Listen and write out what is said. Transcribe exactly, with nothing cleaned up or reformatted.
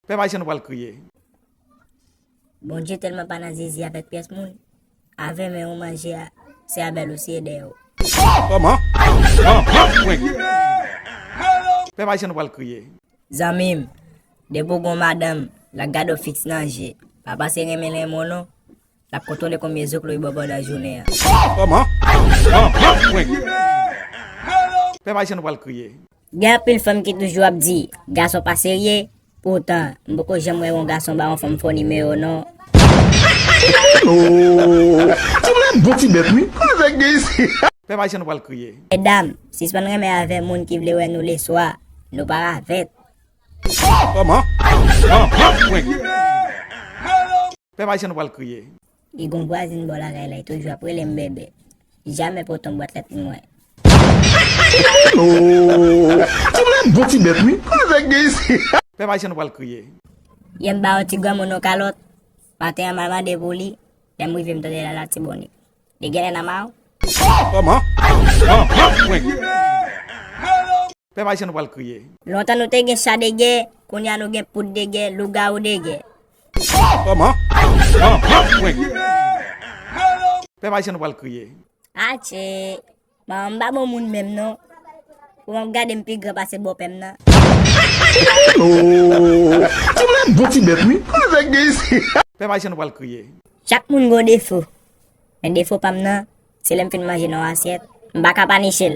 Pèp Ayisyen, nou pral kriye. Bondye tèlman pa nan zizi avèk pyès moun. Avè men ou manje a, se avè l ou siye dèyè w. Pèp Ayisyen, nou pral kriye. Zanmi m, depi w gon madanm, l ap gade w fiks nan je. Pa panse renmen l renmen w non. L ap kontwole konbyen zo k louvri bò pandan jounen an. Pèp Ayisyen, nou pral kriye. Gen anpil fanm ki toujou ap di, gason pa serye. Poutan, m poko janm wè yon gason ba yon fanm fo nimewo non. Oh, ti mwen bon ti bèt wi. Nèg gen isi. Pèp Ayisyen, nou pral kriye. Medam, sispann renmen avè moun ki vle wè nou leswa. Nou pa ravèt. Pèp Ayisyen, nou pral kriye. Li gon vwazin bò lakay la, li toujou ap rele m bebe. Jamè pote yon bwat lèt pou mwen. Oh, ti mwen bon ti bèt wi. Nèg gen isi. Pèp Ayisyen, nou pral kriye. Yè m ba yon ti granmoun yon kalòt. Maten an m al mande pou li. Lè m rive m tande l al Latibonit. Li genlè nan ma w. Pèp Ayisyen, nou pral kriye. Lontan nou te gen cha de gè, kounye a nou gen poud de gè, lougawou de gè. Pèp Ayisyen, nou pral kriye. Atchè, manman m pa bon moun menm non. Pou m ap gade m pi gran pase bòpè m nan. Oh, ti mwen bon ti bèt wi. Nèg gen isi. Pèp Ayisyen, nou pral kriye. Chak moun gon defo. Men defo pa m nan, se lè m fin manje nan yon asyèt, m pa ka pa niche l.